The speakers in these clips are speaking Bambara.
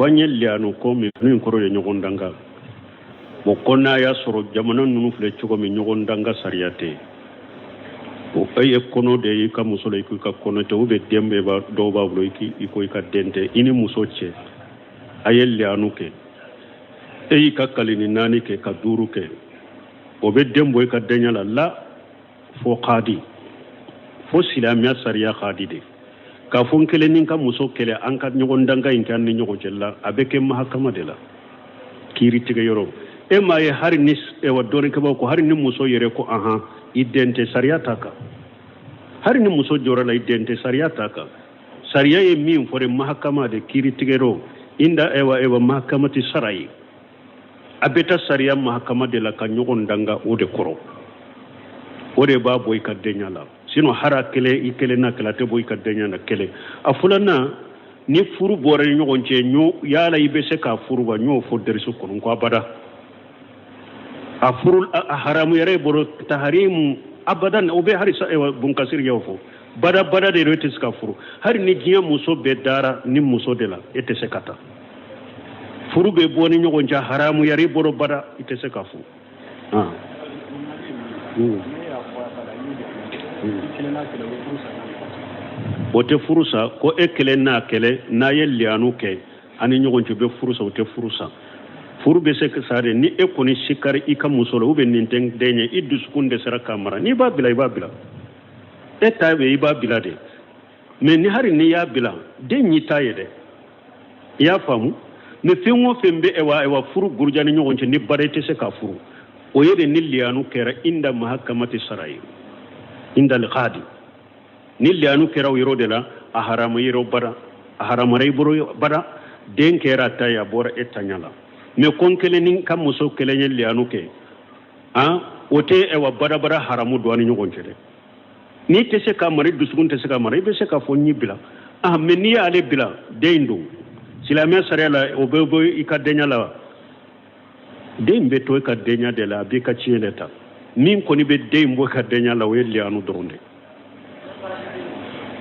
Ko an ye liyanu ko min min kɔrɔ ye ɲɔgɔn danga. Bon, ko n'a y'a sɔrɔ jamana ninnu filɛ cogo min, ɲɔgɔn danga sariya tɛ yen. O e ye kɔnɔ de ye i ka muso la, i ko i ka kɔnɔ tɛ, ou bien den bɛ dɔw b'a bolo, i ko i ka den tɛ. I ni muso cɛ, a ye liyanu kɛ, e y'i ka kalini naani kɛ ka duuru kɛ, o bɛ den bɔ i ka denya la la fo kadi, fo silamɛya sariya kadi de k'a fɔ n kelen ni n ka muso kɛlɛ, an ka ɲɔgɔn danga in kɛ an ni ɲɔgɔn cɛ la, a bɛ kɛ mahakama de la, kiiri tigɛ yɔrɔ. E m'a ye, hali ni ewa dɔnnikɛbaaw ko hali ni muso yɛrɛ ko ahan, i den tɛ, sariya t'a kan. Hali ni muso jɔra la i den tɛ, sariya t'a kan. Sariya ye min fɔ de, mahakama de, kiiri tigɛ yɔrɔ, inda ewa mahakamati sara ye, a bɛ taa sariya mahakama de la ka ɲɔgɔn danga. O de kɔrɔ, o de b'a bɔ i ka denya la. Sinon hara kelen i kelen na kɛlɛ, a tɛ bɔ i ka denya la. Kelen a filanan, ni furu bɔra ni ɲɔgɔn cɛ, ɲo yala i bɛ se k'a furu wa? N y'o fɔ derisu kɔnɔ ko abada, a furu a haramu yɛrɛ bolo, taharimu abadan. O bɛ hali bunkasiri y'o fɔ, bada bada de don, e tɛ se ka furu. Hali ni diɲɛ muso bɛɛ dara ni muso de la, e tɛ se ka taa. Furu bɛ bɔ ni ɲɔgɔn cɛ, haramu yɛrɛ i bolo, bada i tɛ se ka furu. Ah. O tɛ furu sa. Ko e kelen n'a kɛlɛ, n'a ye liyanu kɛ ani ɲɔgɔn cɛ, bɛ furu sa. O tɛ furu sa. Furu bɛ se ka sa de ni e kɔni sikari i ka muso la, ou bien nin tɛ n den ye, i dusukun dɛsɛra k'a mara, n'i b'a bila, i b'a bila, e ta bɛ, i b'a bila de. Mais ni hali n'i y'a bila, den y'i ta ye dɛ, i y'a faamu? Mais fɛn o fɛn bɛ ewa furu guruja ni ɲɔgɔn cɛ, ni bara i tɛ se ka furu, o ye de ni liyanu kɛra inda mahakamati sara ye, inda alqadi. Ni liyanu kɛra o yɔrɔ de la, a haramu yɔrɔ bara, a haramara i bolo bara, den kɛra ta ye, a bɔra e taɲa la. Mais ko n kelen ni ka muso kelen ye liyanu kɛ, han, o tɛ ewa badabada haramu don an ni ɲɔgɔn cɛ dɛ. N'i tɛ se ka mara, i dusukun tɛ se ka mara, i bɛ se k'a fɔ n y'i bila. Ah, mais n'i y'ale bila, den don silamɛya sariya la, o bɛ bɔ i ka denya la wa? Den bɛ to i ka denya de la, a b'i ka tiɲɛ de ta. Min kɔni bɛ den bɔ i ka denya la, o ye liyanu dɔrɔn de.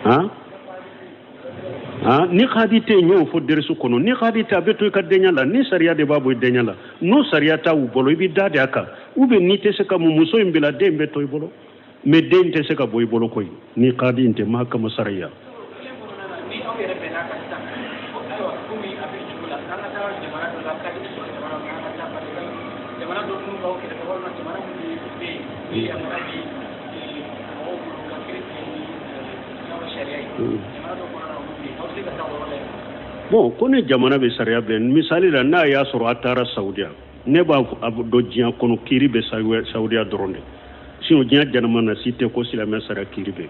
Han han, ni kadi tɛ yen, n y'o fɔ derisu kɔnɔ, ni kadi tɛ, a bɛ to i ka denya la. Ni sariya de b'a bɔ i denya la, n'o sariya t'a u bolo, i bɛ da de a kan. Ou bien n'i tɛ se ka mun muso in bila, den bɛ to i bolo. Mais den tɛ se ka bɔ i bolo koyi ni kadi in tɛ, mahakama sariya. Bon, ko ni jamana bɛ sariya bɛn, misali la, n'a y'a sɔrɔ a taara Saudiya, ne b'a dɔn diɲɛ kɔnɔ kiiri bɛ Saudiya dɔrɔn de. Sinon diɲɛ jamana na si tɛ ko silamɛ sariya kiiri bɛ.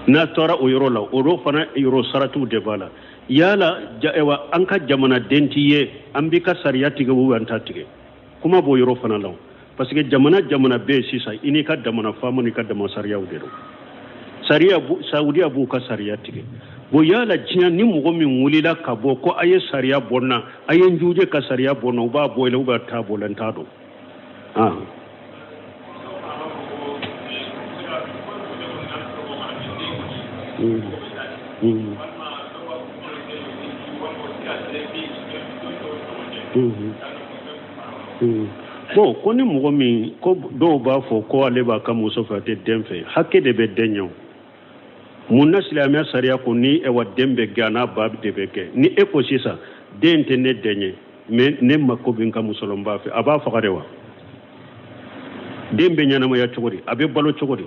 N'a taara o yɔrɔ la, o dɔ fana yɔrɔ saratiw de b'a la. Yala ewa an ka jamanaden t'i ye, an b'i ka sariya tigɛ ou an t'a tigɛ, kuma b'o yɔrɔ fana la. Parce que jamana jamana bɛ yen sisan, i n'i ka jamana faama n'i ka jamana sariyaw de don. Sariya Saudiya b'u ka sariya tigɛ. Bon, yala diɲɛ ni mɔgɔ min wulila ka bɔ ko a ye sariya bɔ n na, a ye n juje ka sariya bɔ n na, u b'a bɔ i la ou bien t'a bɔ la, n t'a dɔn. Ah. Bon, ko ni mɔgɔ min ko dɔw b'a fɔ ko ale b'a ka muso fɛ, a tɛ den fɛ, hakɛ de bɛ den ɲɛ. O mun na silamɛya sariya ko ni ewa den bɛ gɛn, a n'a ba de bɛ gɛn? Ni e ko sisan den tɛ ne den ye, mais ne mako bɛ n ka muso la, n b'a fɛ, a b'a faga de wa? Den bɛ ɲɛnamaya cogo di? A bɛ balo cogo di?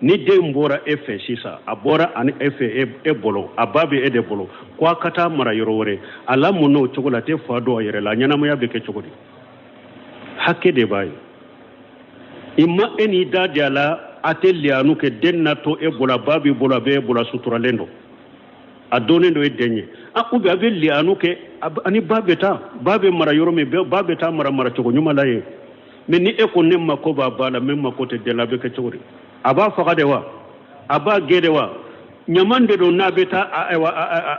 Ni den bɔra e fɛ sisan, a bɔra ani e fɛ, e bolo, a ba bɛ e de bolo, ko a ka taa mara yɔrɔ wɛrɛ, a lamɔna o cogo la, a tɛ fa dɔn a yɛrɛ la, a ɲɛnamaya bɛ kɛ cogo di? Hakɛ de b'a ye. I ma e n'i da di a la, a tɛ liyanu kɛ, den na to e bolo, a ba b'i bolo, a bɛ e bolo, a suturalen don, a dɔnnen don e den ye. A ou bien a bɛ liyanu kɛ, ani ba bɛ taa, ba bɛ mara yɔrɔ min, ba bɛ taa mara maracogo ɲuman la yen. Mais ni e ko ne mako b'a ba la, mais mako tɛ den la, a bɛ kɛ cogo di? A b'a faga de wa? A b'a gɛn de wa? Ɲaman de don n'a bɛ taa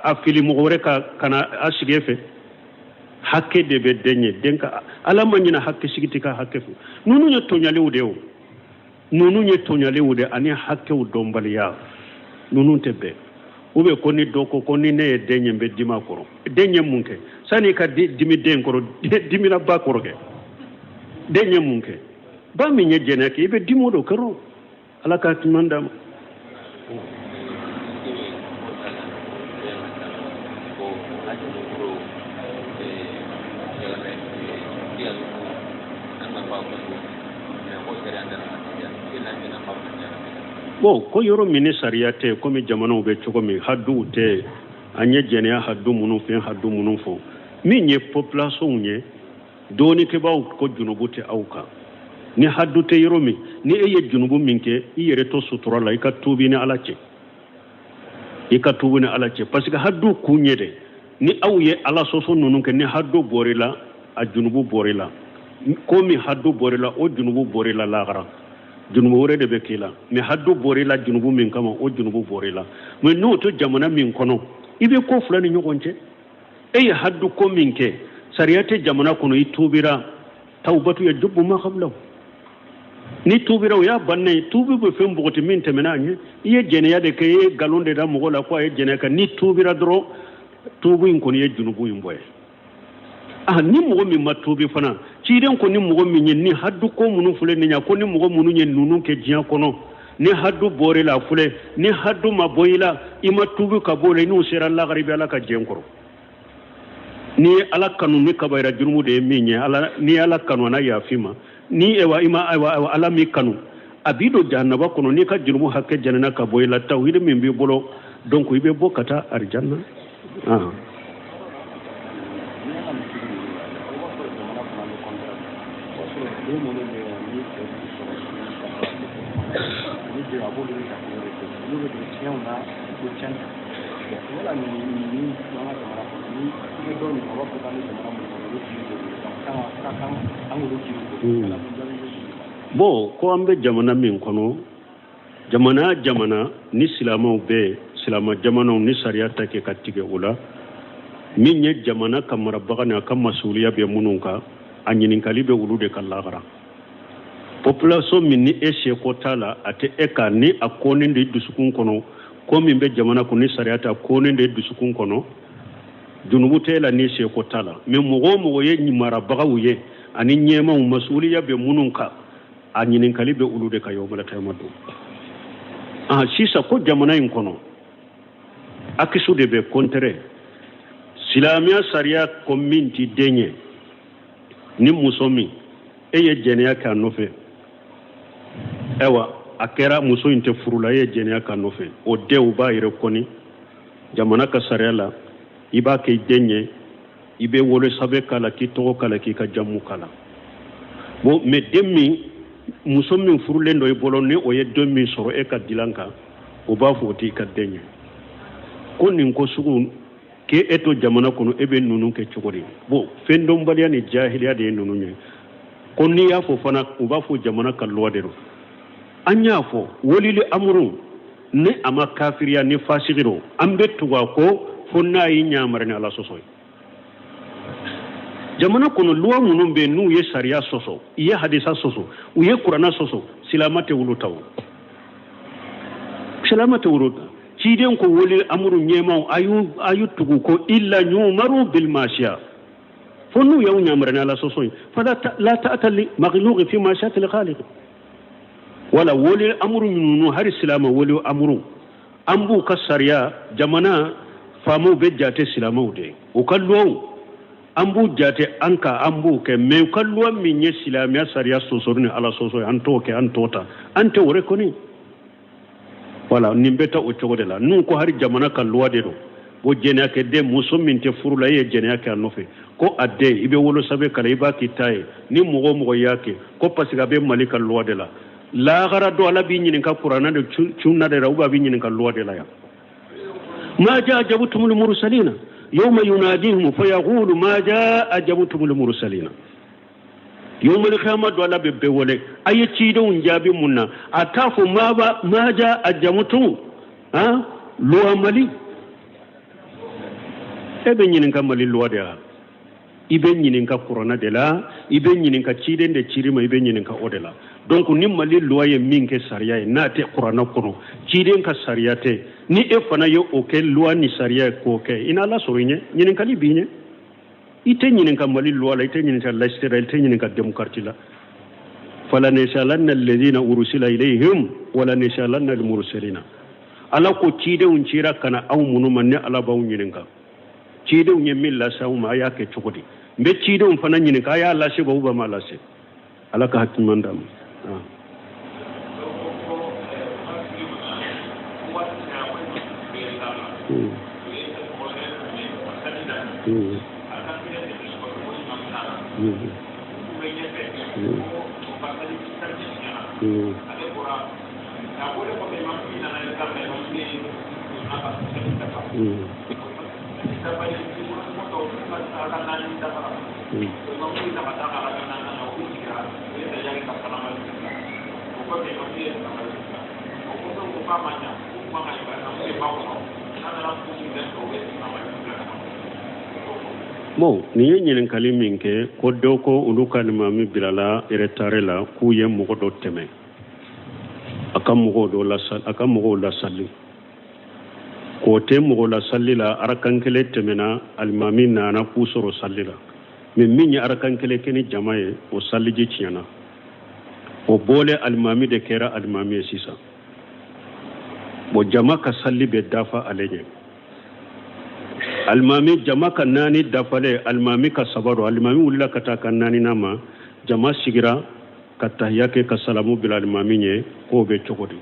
a fili mɔgɔ wɛrɛ ka na a sigi e fɛ. Hakɛ de bɛ den ye. Den ka ala ma ɲinɛ hakɛ sigi tɛ ka hakɛ fo. Ninnu ye tɔɲaliw de ye o, ninnu ye tɔɲaliw de ani hakɛw dɔnbaliya. Ninnu tɛ bɛn. Ou bien ko ni dɔ ko ko ni ne ye den ye n bɛ dimi a kɔrɔ. Den ye mun kɛ? Sani i ka dimi den kɔrɔ, dimina ba kɔrɔ kɛ. Den ye mun kɛ? Ba min ye jɛnɛya kɛ, i bɛ dimi o de kɔrɔ. Ala ka ɲuman d'a ma. Bon, ko yɔrɔ min ni sariya tɛ, komi jamanaw bɛ cogo min, haduw tɛ, an ye jɛnɛya hadu minnu fɛn hadu minnu fɔ, min ye population ye, dɔɔnikɛbaaw ko junubu tɛ aw kan. Ni hadu tɛ yɔrɔ min, ni e ye junubu min kɛ, i yɛrɛ to sutura la, i ka tuubi ni Ala cɛ, i ka tuubi ni Ala cɛ, parce que hadu kun ye de, ni aw ye Ala sɔsɔ ninnu kɛ, ni hadu bɔr'i la, a junubu bɔr'i la. Komi hadu bɔr'i la, o junubu bɔr'i la lahara, junubu wɛrɛ de bɛ k'i la. Mais hadu bɔr'i la junubu min kama, o junubu bɔr'i la. Mais n'o to jamana min kɔnɔ, i bɛ ko fila ni ɲɔgɔn cɛ. E ye hadu ko min kɛ, sariya tɛ jamana kɔnɔ, i tuubira, tawbatu yajubu ma qablahu. Ni tuubira, o y'a bannen ye. Tuubi bɛ fɛn bɔgɔti min tɛmɛna a ɲɛ. I ye jɛnɛya de kɛ, i ye nkalon de da mɔgɔ la ko a ye jɛnɛya kɛ, ni tuubira dɔrɔn, tuubi in kɔni ye junubu in bɔ ye. Ah, ni mɔgɔ min ma tuubi fana, ciden ko ni mɔgɔ min ye ni hadu ko minnu filɛ nin ye, ko ni mɔgɔ minnu ye ninnu kɛ diɲɛ kɔnɔ, ni hadu bɔr'i la filɛ, ni hadu ma bɔ i la, i ma tuubi ka bɔ o la, i n'u sera lagara, i bɛ Ala ka jɛn kɔrɔ. N'i ye Ala kanu ni kabayira jurumu de ye min ye, Ala, n'i ye Ala kanu, a na yafa i ma. Ni ewa i ma, ayiwa, ayiwa, Ala m'i kanu, a b'i don jahanaba kɔnɔ. N'i ka jurumu hakɛ jɛnɛna ka bɔ i la, tawhidi min b'i bolo, donc i bɛ bɔ ka taa arijanna. Ah. Bon, ko an bɛ jamana min kɔnɔ, jamana jamana ni silamɛw bɛ, silamɛ jamanaw ni sariya ta kɛ ka tigɛ o la, min ye jamana ka marabaga ni a ka masuliya bɛ minnu kan, a ɲininkali bɛ olu de ka lagara. Population min ni e seko t'a la, a tɛ e kan, ni a kɔnnen de dusukun kɔnɔ, ko min bɛ jamana kɔnɔ ni sariya ta kɔnnen de dusukun kɔnɔ, junubu tɛ e la ni seko t'a la. Mais mɔgɔ o mɔgɔ ye marabagaw ye ani ɲɛmaw, masuliya bɛ minnu kan, a ɲininkali bɛ olu de kan yawmal qiyamah don. Ah, sisan ko jamana in kɔnɔ akisu de bɛ kɔntɛrɛ silamɛya sariya ko min ti den ye, ni muso min e ye jɛnɛya kɛ a nɔfɛ, ayiwa a kɛra muso in tɛ furu la, e ye jɛnɛya kɛ a nɔfɛ, o den u b'a yɛrɛ kɔni jamana ka sariya la, i b'a kɛ i den ye, i bɛ wolosɛbɛn k'a la, k'i tɔgɔ k'a la, k'i ka jamu k'a la. Bon, mais den min, muso min furulen dɔ i bolo, ni o ye den min sɔrɔ e ka dilan kan, o b'a fɔ o t'i ka den ye. Ko nin ko sugu k'e e to jamana kɔnɔ, e bɛ ninnu kɛ cogo di? Bon, fɛn dɔnbaliya ni jahiliya de ye ninnu ye. Ko n'i y'a fɔ fana, u b'a fɔ jamana ka loi de don. An y'a fɔ walili amuru ni a ma kafiriya ni fasigi don, an bɛ tugu a kɔ fo n'a y'i ɲamari ni Ala sɔsɔ ye. Jamana kɔnɔ loi minnu bɛ yen n'u ye sariya sɔsɔ, u ye hadisa sɔsɔ, u ye kuranna sɔsɔ, silama tɛ wolo ta o. Silama tɛ wolo ta. Ciden ko wali amuru ɲɛmaw a y'u tugu ko illa yumaru bil masiya, fo n'u y'aw ɲamari ni Ala sɔsɔ ye. Fala la ta'ata li makhluqi fi ma'siyati al khaliq. Wala wali amuru ninnu, hari silama wali amuru, an b'u ka sariya, jamana faamaw bɛ jate silamaw de ye, u ka luwaw an b'u jate an ka, an b'u kɛ, mais u ka luwa min ye silamɛya sariya sɔsɔ ni Ala sɔsɔ ye, an t'o kɛ, an t'o ta, an tɛ o reconnu. Wala nin bɛ taa o cogo de la. N'u ko hari jamana ka luwa de don, o jɛnɛya kɛ den, muso min tɛ furu la, e ye jɛnɛya kɛ a nɔfɛ, ko a den i bɛ wolosɛbɛn k'a la, i b'a k'i ta ye, ni mɔgɔ o mɔgɔ y'a kɛ ko parce que a bɛ Mali ka luwa de la, lahara don Ala b'i ɲininka kuranna de cunna de la, ou bien a b'i ɲininka luwa de la yan. Ma jaa jabtumul mursalina yawma yunadihim fa yaqulu ma jaa jabtumul mursalina. Yawmal qiyamah don Ala bɛ bɛɛ wele, a ye cidenw jaabi mun na? A t'a fɔ ma jaa ajabtum, han, luwa Mali. E bɛ ɲininka Mali luwa de la, i bɛ ɲininka kuranna de la, i bɛ ɲininka ciden de ciri ma, i bɛ ɲininka o de la. Donc ni Mali luwa ye min kɛ sariya ye, n'a tɛ kuranna kɔnɔ, ciden ka sariya tɛ. Ni e fana ye o kɛ loi ni sariya ye k'o kɛ, i n'Ala sɔrɔ i ɲɛ, ɲininkali b'i ɲɛ. I tɛ ɲininka Mali loi la, i tɛ ɲininka laïcité la, i tɛ ɲininka démocratie la. Falanesalanna alladhina ursila ilayhim wala nesalanna almursalina. Ala ko cidenw cira ka na aw minnu ma, ne Ala b'aw ɲininka. Cidenw ye min lase aw ma, a y'a kɛ cogo di? N bɛ cidenw fana ɲininka, a y'a lase wa ou bien m'a lase? Ala ka hakili ɲuman d'an ma. Bon, nin ye ɲininkali min kɛ, ko dɔw ko olu ka limami bilala retard la, k'u ye mɔgɔ dɔ tɛmɛ a ka mɔgɔw dɔ lasali, a ka mɔgɔw lasali, k'o tɛ mɔgɔ lasali la. Arakan kelen tɛmɛna, alimami nana k'u sɔrɔ sali la, mais min ye arakan kelen kɛ ni jama ye, o saliji tiɲɛna. O bɔlen, alimami de kɛra alimami ye sisan. Bon, jama ka sali bɛ dafa ale ɲɛ. Alimami, jama ka naani dafalen, alimami ka saba don. Alimami wulila ka taa ka naaninan ma, jama sigira ka tahiya kɛ ka salamu bila alimami ɲɛ, k'o bɛ cogo di?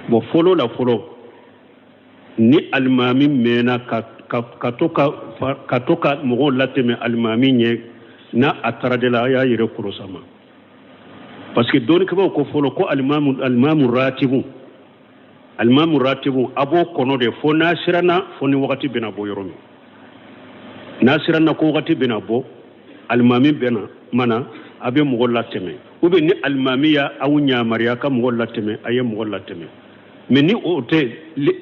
Bon, fɔlɔ la fɔlɔ, ni alimami mɛnna ka to ka mɔgɔw latɛmɛ alimami ɲɛ, n'a a taara de la, a y'a yɛrɛ kɔlɔsi a ma, parce que dɔnnikɛbaaw ko fɔlɔ ko alimamu ratibu, a b'o kɔnɔ de fo n'a siranna, fo ni wagati bɛna bɔ yɔrɔ min. N'a siranna ko wagati bɛna bɔ, alimami bɛna mana, a bɛ mɔgɔ latɛmɛ, ou bien ni alimami y'a aw yamaruya ka mɔgɔ latɛmɛ, a ye mɔgɔ latɛmɛ. Mais ni o tɛ,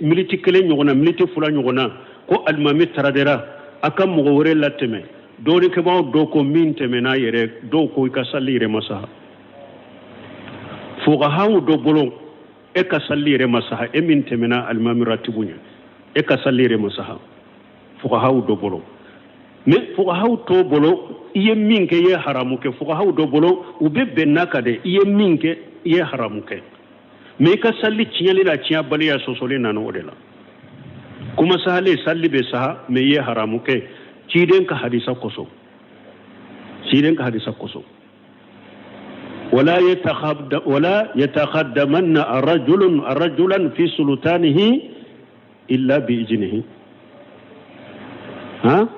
miniti kelen ɲɔgɔnna, miniti 2 ɲɔgɔnna, ko alimami taradera, a ka mɔgɔ wɛrɛ latɛmɛ, dɔnnikɛbaaw dɔw ko min tɛmɛna yɛrɛ, dɔw ko i ka sali yɛrɛ ma saha. Fuqahaw dɔ bolo, e ka sali yɛrɛ ma saha, e min tɛmɛna alimami ratibu ɲɛ, e ka sali yɛrɛ ma saha, fuqahaw dɔ bolo. Mais fuqahaw tɔ bolo, i ye min kɛ, i ye haramu kɛ. Fuqahaw dɔ bolo, u bɛ bɛn n'a kan de, i ye min kɛ, i ye haramu kɛ, mais i ka sali tiɲɛli la, tiɲɛbaliya sɔsɔli nana o de la. Kuma sahalen, sali bɛ saha, mais i ye haramu kɛ ciden ka hadisa kosɔn, ciden ka hadisa kosɔn. ولا يتقدمن رجل رجلا في سلطانه إلا بإذنه، ها،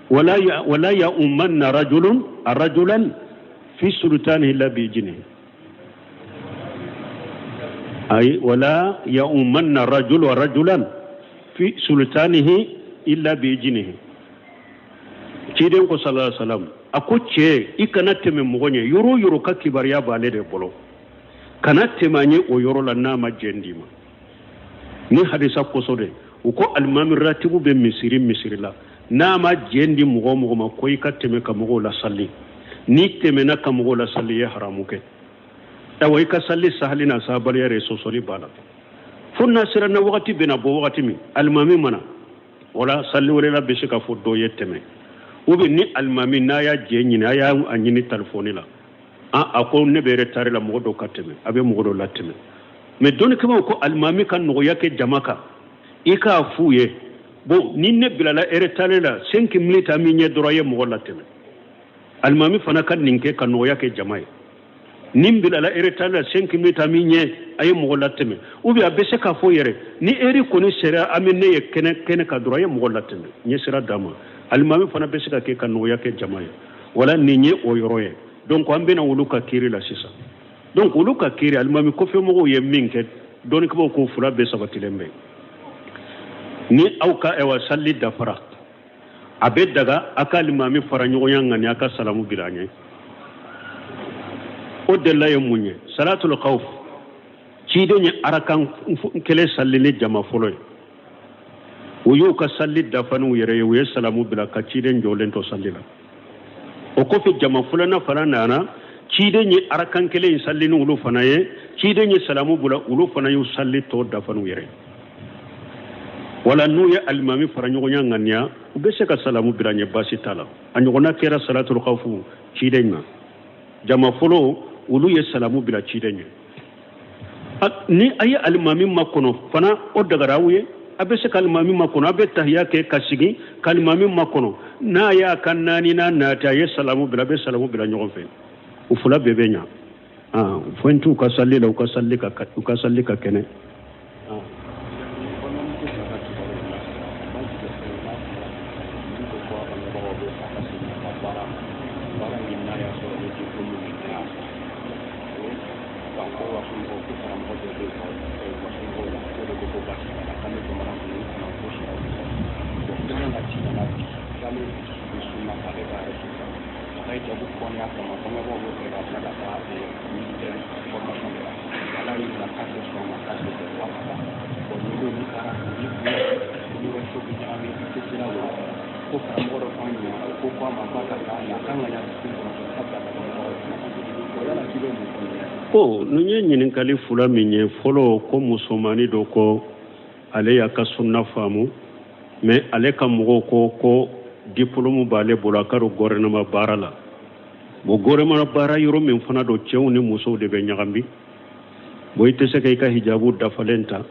ولا يؤمن رجل رجلا في سلطانه إلا بإذنه، أي ولا يؤمن رجل رجلا في سلطانه إلا بإذنه. Ciden ko sallallahu alaihi wasallam, a ko cɛ, i kana tɛmɛ mɔgɔ ɲɛ yɔrɔ o yɔrɔ ka kibaruya b'ale de bolo, kana tɛmɛ a ɲɛ o yɔrɔ la n'a ma jɛn d'i ma. Ni hadisa kosɔn de, u ko alimami ratibu bɛ misiri misiri la, n'a ma jɛn di mɔgɔ o mɔgɔ ma ko i ka tɛmɛ ka mɔgɔw lasali, n'i tɛmɛna ka mɔgɔw lasali, i ye haramu kɛ. Ayiwa, i ka sali sahali n'a sahabaliya yɛrɛ, sɔsɔli b'a la, fo n'a sera na wagati bɛna bɔ, wagati min alimami mana wala sali wɛrɛ la, bɛ se ka fɔ dɔ ye tɛmɛ, ou bien ni alimami n'a y'a jɛ ɲini, a y'a ɲini telefɔni la, a ko ne bɛ retard la, mɔgɔ dɔw ka tɛmɛ, a bɛ mɔgɔ dɔw latɛmɛ. Mais dɔnnikɛbaaw ko alimami ka nɔgɔya kɛ jama kan, i k'a f'u ye: bon, ni ne bilala retard la 5 minutes, an bɛ ɲɛ dɔrɔn, a ye mɔgɔ latɛmɛ. Alimami fana ka nin kɛ ka nɔgɔya kɛ jama ye: ni n bilala retard la 5 minutes, an bɛ ɲɛ, a ye mɔgɔ latɛmɛ. Ou bien a bɛ se k'a fɔ yɛrɛ, ni heure kɔni sera, an bɛ ne ye kɛnɛ kɛnɛ kan dɔrɔn, a ye mɔgɔ latɛmɛ, n ye sira d'a ma. Alimami fana bɛ se ka kɛ ka nɔgɔya kɛ jama ye. Wala nin ye o yɔrɔ ye. Donc an bɛna olu ka kiiri la sisan. Donc olu ka kiiri, alimami kɔfɛmɔgɔw ye min kɛ, dɔnnikɛbaaw ko fila bɛɛ sabatilen bɛ. Ni aw ka ayiwa sali dafara, a bɛ daga a ka alimami fara ɲɔgɔnya ŋani, a ka salamu bila a ɲɛ. O delila ye mun ye? Salatul khawf, ciden ye arakan kelen sali ni jama fɔlɔ ye. U y'u ka sali dafa n'u yɛrɛ ye, u ye salamu bila ka ciden jɔlen to sali la. O kɔfɛ, jama filanan fana nana. Ciden ye arakan kelen in sali ni olu fana ye, ciden ye salamu bila, olu fana y'u sali tɔ dafa n'u yɛrɛ. Wala n'u ye alimami fara ɲɔgɔnya ŋaniya, u bɛ se ka salamu bila ɲɛ, baasi t'a la. A ɲɔgɔnna kɛra salatul khawfu ciden ma. Jama fɔlɔ, olu ye salamu bila ciden ɲɛ. Ni a ye alimami makɔnɔ fana, o dagara aw ye. A bɛ se ka alimami makɔnɔ, a bɛ tahiya kɛ ka sigi ka alimami makɔnɔ. N'a y'a ka naaninan nati, a ye salamu bila, a bɛ salamu bila ɲɔgɔn fɛ. U fila bɛɛ bɛ ɲa. Foyi t'u ka sali la, u ka sali ka kɛnɛ. Ko nin ye ɲininkali fila min ye. Fɔlɔ, ko musomanni dɔ ko ale y'a ka sunna faamu, mais ale ka mɔgɔw ko ko diplôme b'ale bolo, a ka don gouvernement baara la. Bon, gouvernement baara yɔrɔ min fana don, cɛw ni musow de bɛ ɲagami. Bon, i tɛ se ka i ka hijabu dafalen ta.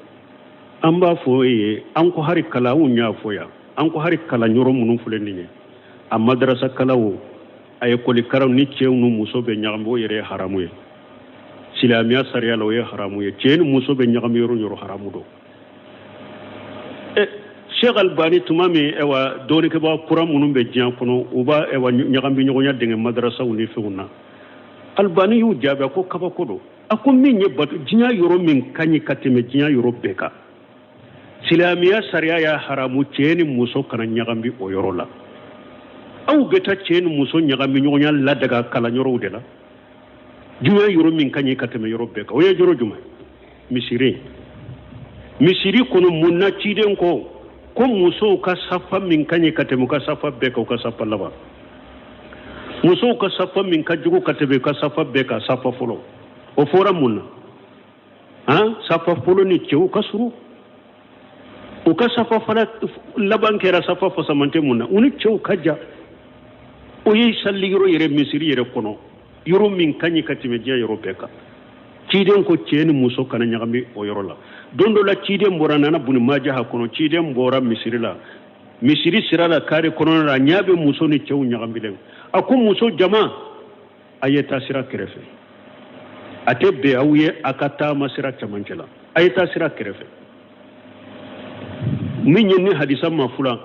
An b'a fɔ e ye, an ko hari kalan, anw y'a fɔ yan, an ko hari kalan yɔrɔ minnu filɛ nin ye, a madarasa kalan o, a ekɔli kalan, ni cɛw ni muso bɛ ɲagami, o yɛrɛ ye haramu ye. Silamɛya sariya la, o ye haramu ye. Cɛ ni muso bɛ ɲagami yɔrɔ yɔrɔ, haramu don. Sheikh Albani, tuma min ɛwa dɔɔnikɛbaga kura minnu bɛ diɲɛ kɔnɔ, u b'a ɛwa ɲagami ɲɔgɔnya dɛngɛ madarasaw ni fɛnw na, Albani y'u jaabi, a ko kabako don. A ko min ye bato diɲɛ yɔrɔ min ka ɲi ka tɛmɛ diɲɛ yɔrɔ bɛɛ kan, silamɛya sariya y'a haramu cɛ ni muso kana ɲagami o yɔrɔ la. Aw bɛ taa cɛ ni muso ɲagami ɲɔgɔnya ladaga kalanyɔrɔw de la. Diɲɛ yɔrɔ min ka ɲi ka tɛmɛ yɔrɔ bɛɛ kan, o ye yɔrɔ jumɛn? Misiri. Misiri kɔnɔ, mun na ciden ko ko musow ka safa min ka ɲi ka tɛmɛ u ka safa bɛɛ kan, u ka safa laban? Musow ka safa min ka jugu ka tɛmɛ u ka safa bɛɛ kan, safa fɔlɔ. O fɔra mun na? Han, safa fɔlɔ ni cɛw ka surun. U ka safa fana laban kɛra safa fasamante mun na? U ni cɛw ka jan. O ye sali yɔrɔ yɛrɛ, misiri yɛrɛ kɔnɔ, yɔrɔ min ka ɲi ka tɛmɛ diɲɛ yɔrɔ bɛɛ kan. Ciden ko cɛ ni muso kana ɲagami o yɔrɔ la. Don dɔ la, ciden bɔra, nana Buni Majaha kɔnɔ, ciden bɔra misiri la, misiri sira la, kare kɔnɔna la, a ɲɛ bɛ muso ni cɛw ɲagamilen. A ko muso jama, a ye taa sira kɛrɛfɛ, a tɛ bɛn aw ye a ka taama sira camancɛ la, a ye taa sira kɛrɛfɛ. Min ye ni hadisa ma fula,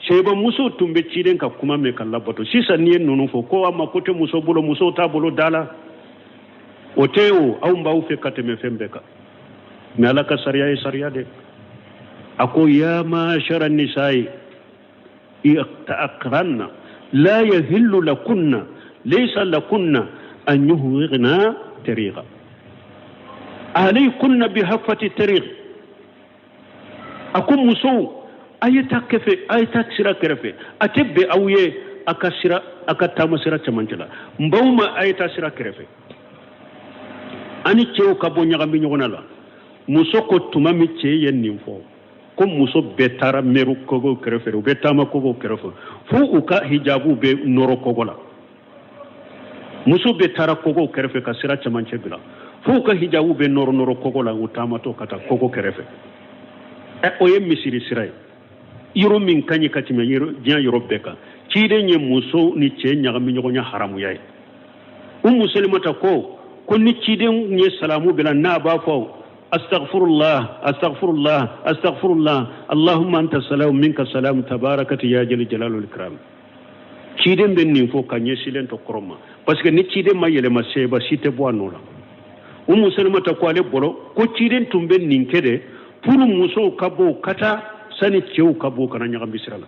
sɛba musow tun bɛ ciden ka kuma mɛn ka labato. Sisan n'i ye ninnu fɔ ko a ma ko tɛ muso bolo, musow t'a bolo da la, o tɛ o. Anw b'aw fɛ ka tɛmɛ fɛn bɛɛ kan, mais Ala ka sariya ye sariya de. A ko ya ma'ashara nisa'i ta'akhkharanna la yahillu lakunna laysa lakunna an yuhwigna tariqa alaykunna bihaffati tariq. A ko musow, a ye taa kɛfɛ, a ye taa sira kɛrɛfɛ, a tɛ bɛn aw ye a ka sira, a ka taama sira cɛmancɛ la. N baw ma, a ye taa sira kɛrɛfɛ, ani cɛw ka bɔ ɲagami ɲɔgɔn na la. Muso ko tuma min cɛ ye nin fɔ, ko muso bɛɛ taara mɛru kogo kɛrɛfɛ, u bɛ taama kogo kɛrɛfɛ fo u ka hijabu bɛ nɔrɔ kogo la. Muso bɛɛ taara kogo kɛrɛfɛ ka sira cɛmancɛ bila fo u ka hijabu bɛ nɔrɔ nɔrɔ kogo la, u taamatɔ ka taa kogo kɛrɛfɛ. O ye misiri sira ye, yɔrɔ min ka ɲi ka tɛmɛ diɲɛ yɔrɔ bɛɛ kan. Ciden ye muso ni cɛ ɲagami ɲɔgɔn ɲɛ haramuya ye. Umu Salimata ko ni ciden ye salamu bila, n'a b'a fɔ astaghfirullah, astaghfirullah, astaghfirullah, allahumma anta salam minka salam tabarakati ya jali jalalul ikram. Ciden bɛ nin fɔ ka ɲɛsilen to kɔrɔ ma, parce que ni ciden ma yɛlɛma, seba si tɛ bɔ a nɔ la. Umu Salimata ko ale bolo ko ciden tun bɛ nin kɛ de pour musow ka bɔ ka taa sani cɛw ka bɔ kana ɲagami sira la.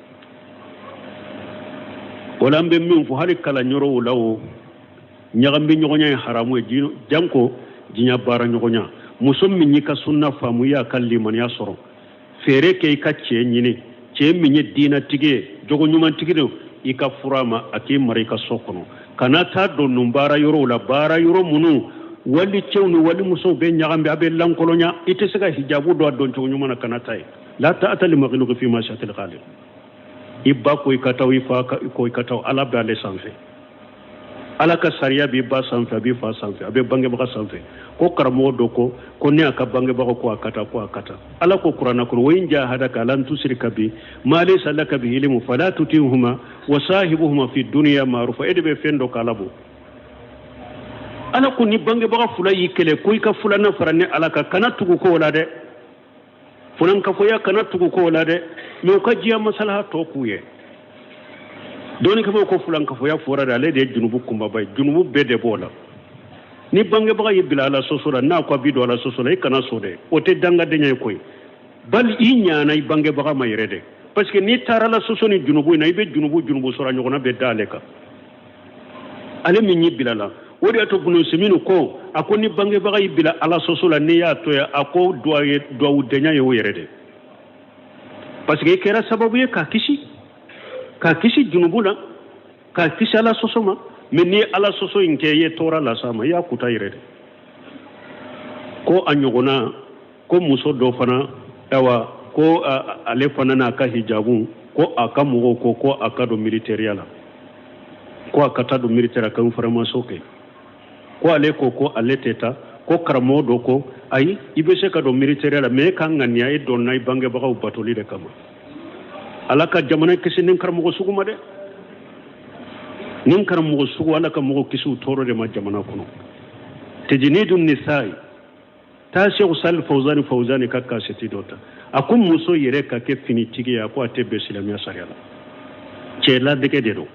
O la an bɛ min fɔ hali kalanyɔrɔw la, o ɲagami ɲɔgɔnya ye haramu ye, janko diɲɛ baara ɲɔgɔnya. Muso min y'i ka sunna faamu, i y'a ka limaniya sɔrɔ, feere kɛ i ka cɛ ɲini, cɛ min ye diinɛtigi ye, jogo ɲumantigi don, i ka fura ma, a k'i mara i ka so kɔnɔ. Kana taa don ninnu baara yɔrɔw la, baara yɔrɔ minnu wali cɛw ni wali musow bɛ ɲagami, a bɛ lankolonya, i tɛ se ka hijabu don a don cogo ɲuman na, kana taa yen. La ta'ata li makhluqin fi ma'siyatil khaliq. I ba ko i ka taa, i fa ko i ka taa, Ala bɛ ale sanfɛ. Ala ka sariya b'i ba sanfɛ, a b'i fa sanfɛ, a bɛ bangebaga sanfɛ. Ko karamɔgɔ dɔ ko ko ne a ka bangebaga ko a ka taa, ko a ka taa. Ala ko kuranna kɔnɔ, wa in jahadaka ala an tusrika bi ma laysa laka bihi ilmu fala tutihuma wa sahibuhuma fi dunya ma'rufa. E de bɛ fɛn dɔ k'a labɔ. Ala ko ni bangebaga fila y'i kɛlɛ ko i ka filanan fara ne Ala kan, kana tugu ko la dɛ. Fulankafoya kana tugu ko la dɛ, mais u ka diɲɛ masalaha tɔ k'u ye. Dɔnnikɛbaaw ko fulankafoya fɔra de, ale de ye junubu kunbaba ye, junubu bɛɛ de b'o la. Ni bangebaga y'i bila Ala sɔsɔ la, n'a ko a b'i don Ala sɔsɔ la, i kana sɔn dɛ, o tɛ dangadenya ye koyi. Bali i ɲana i bangebaga ma yɛrɛ dɛ, parce que n'i taara Ala sɔsɔ ni junubu in na, i bɛ junubu junubu sɔrɔ a ɲɔgɔnna bɛ da ale kan, ale min y'i bila la. O de y'a to Bunu Siminu ko, a ko ni bangebaga y'i bila Ala sɔsɔ la, n'i y'a to yen, a ko duwawudenya ye o yɛrɛ de, parce que i kɛra sababu ye k'a kisi junubu la, k'a kisi Ala sɔsɔ ma. Mais n'i ye Ala sɔsɔ in kɛ, i ye tɔɔrɔ las'a ma, i y'a kuta yɛrɛ de. Ko a ɲɔgɔnna ko muso dɔ fana, ayiwa, ko ale fana n'a ka hijabu, ko a ka mɔgɔw ko ko a ka don militɛriya la, ko a ka taa don militɛriya ka formation kɛ. Ko ale ko ko ale tɛ taa. Ko karamɔgɔ dɔ ko ayi, i bɛ se ka don militɛriya la, mais e ka ŋaniya e donna i bangebagaw batoli de kama. Ala ka jamana kisi nin karamɔgɔ sugu ma dɛ. Nin karamɔgɔ sugu, Ala ka mɔgɔ kisi u tɔɔrɔ de ma jamana kɔnɔ. Tejinidu nisa'i, taa Seku Sali Fawzani Fawzani ka kaseti dɔ ta. A ko muso yɛrɛ ka kɛ finitigi ye, a ko a tɛ bɛn silamɛya sariya la. Cɛ ladege de don,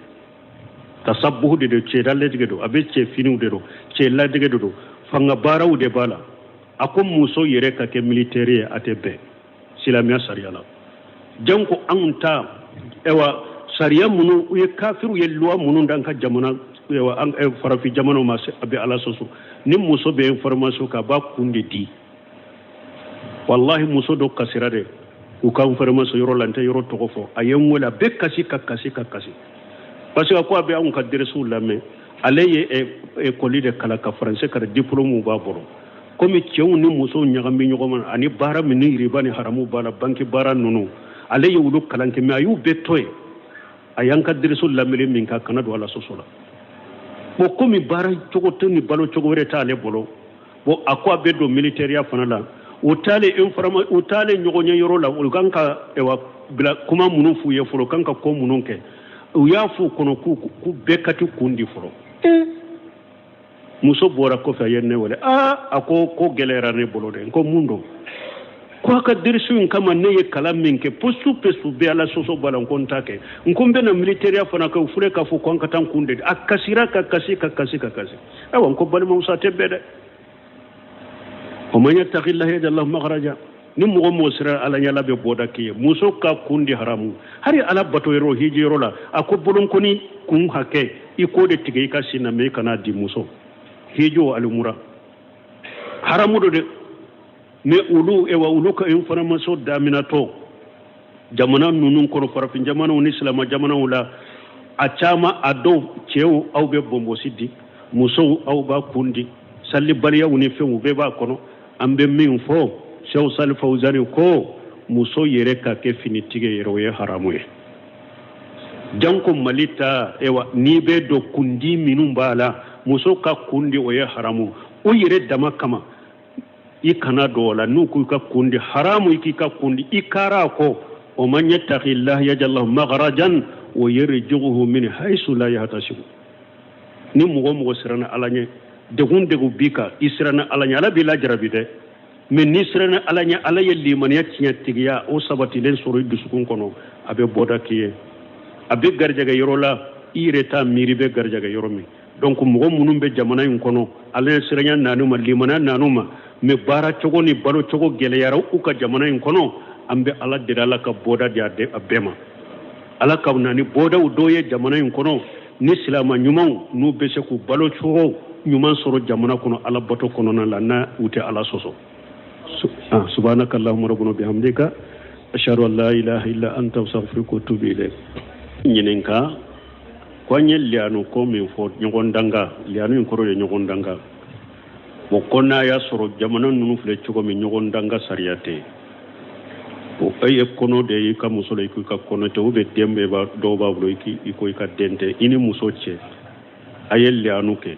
tasabuhu de don, cɛ ladege don, a bɛ cɛ finiw de don, cɛ ladege de don, fanga baaraw de b'a la. A ko muso yɛrɛ ka kɛ militaire ye, a tɛ bɛn silamɛya sariya la. Janko anw ta, ayiwa, sariya minnu u ye kafiriw ye loi minnu d'an ka jamana, ayiwa, an farafin jamanaw ma, a bɛ Ala sɔsɔ. Ni muso bɛ information kɛ, a b'a kun de di. Wallahi, muso dɔ kasira dɛ u ka information yɔrɔ la, n tɛ yɔrɔ tɔgɔ fɔ. A ye n wele, a bɛ kasi ka kasi ka kasi, parce que a ko a bɛ anw ka deresiw lamɛn. Ale ye école de kalan ka français kalan, diplôme b'a bolo. Komi cɛw ni musow ɲagami ɲɔgɔn ma, ani baara min ni riba ni haramu b'a la, banque baara ninnu, ale ye olu kalan kɛ, mais a y'u bɛɛ to yen. A y'an ka dereso lamɛnni min kɛ, a kana don Ala sɔsɔ la. Bon, komi baara cogo tɛ ni balo cogo wɛrɛ t'ale bolo, bon, a ko a bɛ don militaire fana la. U taalen informa, u taalen ɲɔgɔn ye yɔrɔ la, u kan ka, ayiwa, bila kuma minnu f'u ye fɔlɔ, u kan ka ko minnu kɛ, u y'a f'u kɔnɔ k'u bɛɛ ka t'u kun di fɔlɔ. Muso bɔra kɔfɛ, a ye ne wele. Aa, a ko ko gɛlɛyara ne bolo dɛ. N ko mun don? Ko a ka derisu in kama, ne ye kalan min kɛ, poste poste bɛɛ Ala sɔsɔ b'a la. N ko n t'a kɛ, n ko n bɛna militaire fana kɛ, u filɛ k'a fɔ ko an ka taa n kun de. A kasira ka kasi ka kasi ka kasi. Ayiwa, n ko balimamuso, a tɛ bɛn dɛ. O man yattaqillaha yaj'al lahu makhraja. Ni mɔgɔ mɔgɔ sera Ala ɲɛ, Ala bɛ bɔda k'i ye. Muso ka kun di haramu, hali Ala bato yɔrɔ, hiji yɔrɔ la, a ko bolonkɔni kun hakɛ, i k'o de tigɛ i ka sin na, mais i kana di muso. Hiji o alimura haramu do dɛ. Mais olu, ewa, olu ka information daminatɔ jamana ninnu kɔnɔ, farafin jamanaw ni silama jamanaw la, a caman, a dɔw cɛw aw bɛ bɔnbɔsi di, musow aw b'a kun di, salibaliyaw ni fɛnw bɛɛ b'a kɔnɔ. An bɛ min fɔ, Seku Sali Fawzani ko muso yɛrɛ ka kɛ finitigi yɛrɛ, o ye haramu ye. Janko Mali ta, ewa, n'i bɛ don kundi minnu b'a la, muso ka kundi, o ye haramu o yɛrɛ dama kama, i kana don o la. N'u ko i ka kundi haramu, i k'i ka kundi, i kara kɔ. O man yattaqillaha yaj'al lahu makhrajan wa yarzuquhu min haythu la yahtasibu. Ni mɔgɔ mɔgɔ siranna Ala ɲɛ, degun degun b'i kan, i siranna Ala ɲɛ, Ala b'i lajarabi dɛ. Mais n'i siranna Ala ɲɛ, Ala ye limaniya tiɲɛtigiya o sabatilen sɔrɔ i dusukun kɔnɔ, a bɛ bɔda k'i ye, a bɛ garijɛgɛ yɔrɔ la, i yɛrɛ t'a miiri bɛ garijɛgɛ yɔrɔ min. Donc mɔgɔ minnu bɛ jamana in kɔnɔ, Ala ye siranya naanu ma, limaniya naanu ma, mais baara cogo ni balo cogo gɛlɛyara u ka jamana in kɔnɔ, an bɛ Ala deli, Ala ka bɔda di a bɛɛ ma. Ala ka na ni bɔdaw dɔ ye jamana in kɔnɔ, ni silama ɲumanw n'u bɛ se k'u balo cogo ɲuman sɔrɔ jamana kɔnɔ, Ala bato kɔnɔna la, n'a u tɛ Ala sɔsɔ. Subhanaka allahumma rabbana bihamdika, ashhadu an la ilaha illa anta, astaghfiruka wa atubu ilayk. Ɲininka ko Ko an ye liyanu ko min fɔ, ɲɔgɔn danga, liyanu in kɔrɔ ye ɲɔgɔn danga. Bon, ko n'a y'a sɔrɔ jamana ninnu filɛ cogo min, ɲɔgɔn danga sariya tɛ. O e ye kɔnɔ de ye i ka muso la, i ko i ka kɔnɔ tɛ, ou bien den bɛ dɔw b'a bolo, i ko i ka den tɛ. I ni muso cɛ, a ye liyanu kɛ,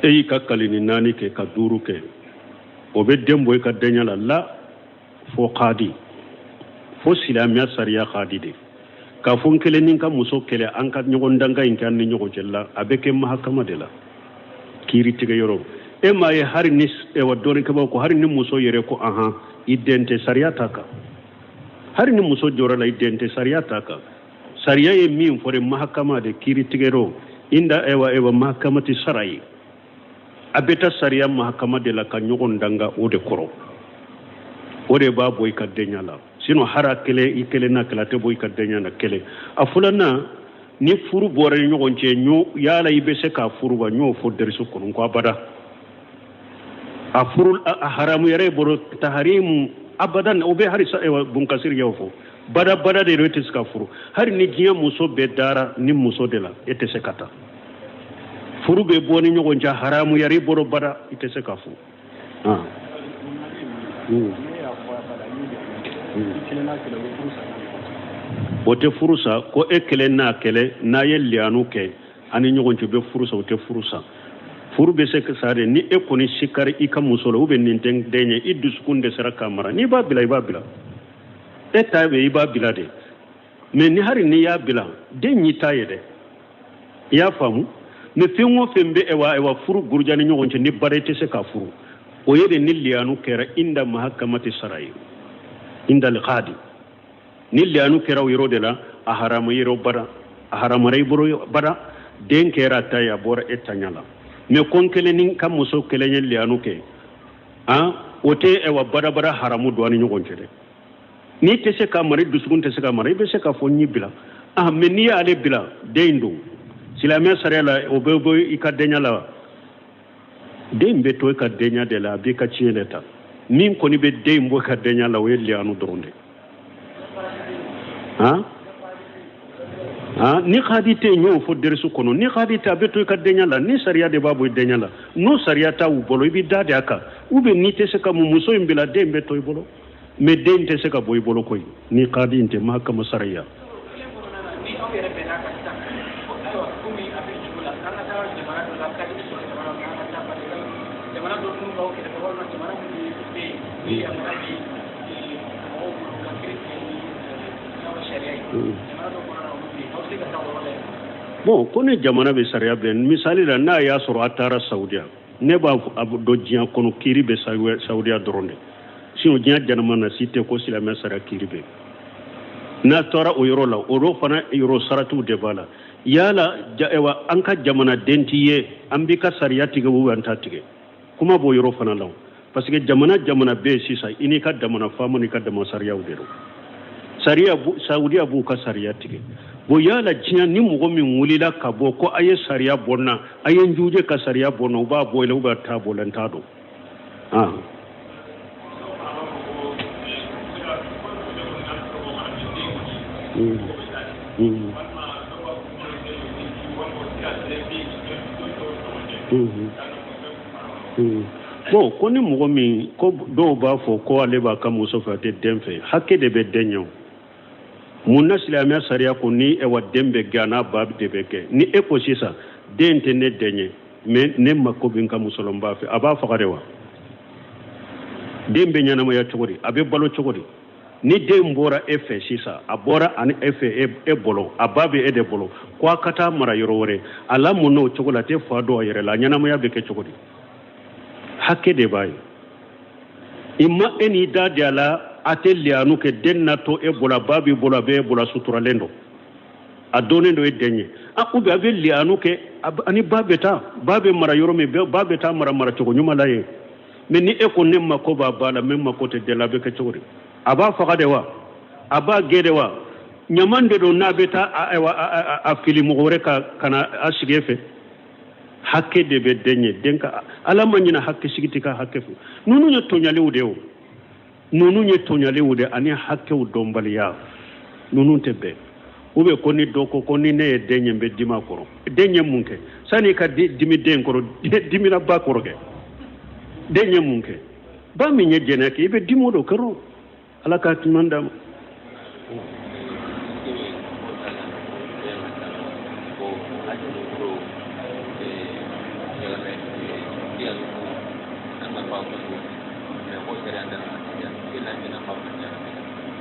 e y'i ka kalini naani kɛ ka duuru kɛ, o bɛ den bɔ i ka denya la la fo kadi, fo silamɛya sariya kadi de k'a fɔ n kelen ni n ka muso kɛlɛ, an ka ɲɔgɔn danga in kɛ an ni ɲɔgɔn cɛ la, a bɛ kɛ mahakama de la, kiiri tigɛ yɔrɔ. E m'a ye, hali ni ewa dɔnnikɛbaaw ko hali ni muso yɛrɛ ko ahan, i den tɛ, sariya t'a kan. Hali ni muso jɔra la, i den tɛ, sariya t'a kan. Sariya ye min fɔ de, mahakama de, kiiri tigɛ yɔrɔ, inda ewa mahakamati sara ye, a bɛ taa sariya mahakama de la ka ɲɔgɔn danga o de kɔrɔ, o de b'a bɔ i ka denya la. Sinon hara kelen i kelen na kɛlɛ tɛ bɔ i ka denya la kelen. A filanan, ni furu bɔra ni ɲɔgɔn cɛ, ɲo yala i bɛ se k'a furu wa? N y'o fɔ derisu kɔnɔ ko abada, a furu a haramu yɛrɛ i bolo, taharimu abadan. O bɛ hali bunkasiri y'o fɔ, bada bada de don, e tɛ se ka furu. Hali ni diɲɛ muso bɛɛ dara ni muso de la, e tɛ se ka taa. Furu bɛ bɔ ni ɲɔgɔn cɛ, haramu yɛrɛ i bolo, bada i tɛ se ka furu. Ah. O tɛ furu sa. Ko e kelen n'a kɛlɛ, n'a ye liyanu kɛ an ni ɲɔgɔn cɛ, bɛ furu sa, o tɛ furu sa. Furu bɛ se ka sa de ni e kɔni sikari i ka muso la, ou bien nin tɛ n den ye, i dusukun dɛsɛra k'a mara, n'i b'a bila, i b'a bila, e ta bɛ, i b'a bila de. Mais ni hali n'i y'a bila, den y'i ta ye dɛ, i y'a faamu? Mais fɛn o fɛn bɛ ewa furu guruja ni ɲɔgɔn cɛ, ni baara i tɛ se k'a furu, o ye de ni liyanu kɛra inda mahakamati sara ye, inda alqadi. Ni liyanu kɛra o yɔrɔ de la, a haramu yɔrɔ bara, a haramara i bolo bara, den kɛra ta ye, a bɔra e taɲa la. Mais ko n kelen ni ka muso kelen ye liyanu kɛ, han, o tɛ ewa badabada haramu don an ni ɲɔgɔn cɛ dɛ. N'i tɛ se ka mara, i dusukun tɛ se ka mara, i bɛ se k'a fɔ n y'i bila. Ah, mais n'i y'ale bila, den don silamɛya sariya la, o bɛ bɔ i ka denya la wa? Den bɛ to i ka denya de la, a b'i ka tiɲɛ de ta. Min kɔni bɛ den bɔ i ka denya la, o ye liyanu dɔrɔn de. Han han, ni kadi tɛ yen, n y'o fɔ derisu kɔnɔ, ni kadi tɛ, a bɛ to i ka denya la, ni sariya de b'a bɔ i denya la. N'o sariya t'a u bolo, i bɛ da de a kan, ou bien n'i tɛ se ka muso in bila, den bɛ to i bolo. Mais den tɛ se ka bɔ i bolo koyi ni kadi in tɛ, mahakama sariya. Bon, ko ni jamana bɛ sariya bɛn, misali la, n'a y'a sɔrɔ a taara Saudiya, ne b'a dɔn diɲɛ kɔnɔ kiiri bɛ Saudiya dɔrɔn de, sinon diɲɛ jamana na si tɛ ko silamɛ sariya kiiri bɛ. N'a taara o yɔrɔ la, o dɔ fana yɔrɔ saratiw de b'a la. Yala ewa an ka jamanaden t'i ye, an b'i ka sariya tigɛ ou an t'a tigɛ, kuma b'o yɔrɔ fana la. Parce que jamana jamana bɛ yen sisan, i n'i ka jamana faama n'i ka jamana sariyaw de don. Sariya Saudiya b'u ka sariya tigɛ. Bon, yala diɲɛ ni mɔgɔ min wulila ka bɔ ko a ye sariya bɔ n na, a ye n juje ka sariya bɔ n na, u b'a bɔ i la ou bien a t'a bɔ la, n t'a dɔn. Ah. Bon, ko ni mɔgɔ min ko dɔw b'a fɔ ko ale b'a ka muso fɛ, a tɛ den fɛ, hakɛ de bɛ den ɲɛ. Mun na silamɛya sariya ko ni ewa den bɛ gɛn, a n'a ba de bɛ gɛn? Ni e ko sisan den tɛ ne den ye, mais ne mako bɛ n ka muso la, n b'a fɛ, a b'a faga de wa? Den bɛ ɲɛnamaya cogo di? A bɛ balo cogo di? Ni den bɔra e fɛ sisan, a bɔra ani e fɛ, e bolo, a ba bɛ e de bolo, ko a ka taa mara yɔrɔ wɛrɛ, a lamɔna o cogo la, a tɛ fa dɔn a yɛrɛ la, a ɲɛnamaya bɛ kɛ cogo di? Hakɛ de b'a ye. I ma e n'i da di a la, a tɛ liyanu kɛ, den na to e bolo, a ba b'i bolo, a bɛ e bolo, a suturalen don, a dɔnnen don e den ye. A ou bien a bɛ liyanu kɛ, ani ba bɛ taa, ba bɛ mara yɔrɔ min, ba bɛ taa mara maracogo ɲuman la yen. Mais ni e ko ne mako b'a ba la, mais mako tɛ den la, a bɛ kɛ cogo di? A b'a faga de wa? A b'a gɛn de wa? Ɲaman de don n'a bɛ taa a fili mɔgɔ wɛrɛ ka na a sigi e fɛ. Hakɛ de bɛ den ye, den ka ala ma ɲinɛ hakɛ sigi tɛ ka hakɛ fɛ. Ninnu ye tɔɲaliw de ye o, ninnu ye tɔɲaliw de ani hakɛw dɔnbaliya, ninnu tɛ bɛn. Ou bien ko ni dɔ ko ko ni ne ye den ye n bɛ dimi a kɔrɔ. Den ye mun kɛ? Sani i ka dimi den kɔrɔ, dimina ba kɔrɔ kɛ. Den ye mun kɛ? Ba min ye jɛnɛya kɛ, i bɛ dimi o de kɔrɔ. Ala ka ɲuman d'an ma.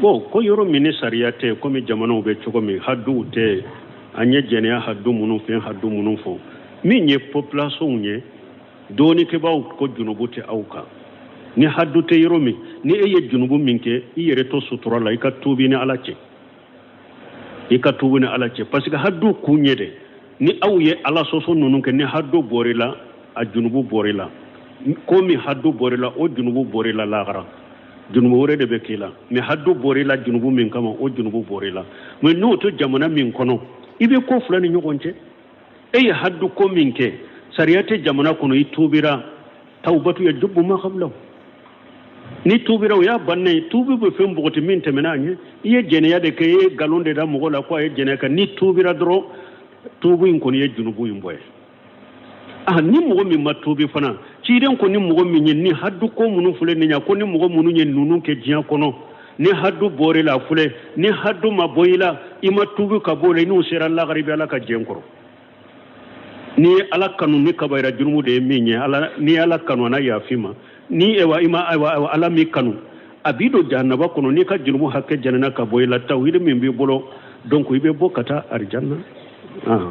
Bon, ko yɔrɔ min ni sariya tɛ, komi jamanaw bɛ cogo min, haduw tɛ, an ye jɛnɛya hadu minnu fɛn hadu minnu fɔ, min ye population ye, dɔɔnikɛbaaw ko junubu tɛ aw kan. Ni hadu tɛ yɔrɔ min, ni e ye junubu min kɛ, i yɛrɛ to sutura la, i ka tuubi ni ala cɛ, i ka tuubi ni ala cɛ, parce que hadu kun ye de, ni aw ye ala sɔsɔ ninnu kɛ, ni hadu bɔr'i la, a junubu bɔr'i la. Komi hadu bɔr'i la, o junubu bɔr'i la lahara, junubu wɛrɛ de bɛ k'i la. Mais hadu bɔr'i la junubu min kama, o junubu bɔr'i la. Mais n'o tɛ jamana min kɔnɔ, i bɛ ko fila ni ɲɔgɔn cɛ. E ye hadu ko min kɛ, sariya tɛ jamana kɔnɔ, i tuubira, tawbatu yajubu ma qablahu. Ni tuubira, o y'a bannen ye. Tuubi bɛ fɛn bɔgɔti min tɛmɛna a ɲɛ. I ye jɛnɛya de kɛ, i ye nkalon de da mɔgɔ la ko a ye jɛnɛya kɛ, n'i tuubira dɔrɔn, tuubi in kɔni ye junubu in bɔ ye. Ah, ni mɔgɔ min ma tuubi fana, ciden ko ni mɔgɔ min ye ni hadu ko minnu filɛ nin ye, ko ni mɔgɔ minnu ye ninnu kɛ diɲɛ kɔnɔ, ni hadu bɔr'i la filɛ, ni hadu ma bɔ i la, i ma tuubi ka bɔ o la, i n'u sera lagara, i bɛ ala ka jɛn kɔrɔ. N'i ye ala kanu ni kabayira jurumu de ye min ye, ala n'i ye ala kanu, a na yafa i ma. Ni ewa i ma, ayiwa, ala m'i kanu, a b'i don jahanaba kɔnɔ. N'i ka jurumu hakɛ jɛnɛna ka bɔ i la, tawhidi min b'i bolo, donc i bɛ bɔ ka taa arijanna. Ah.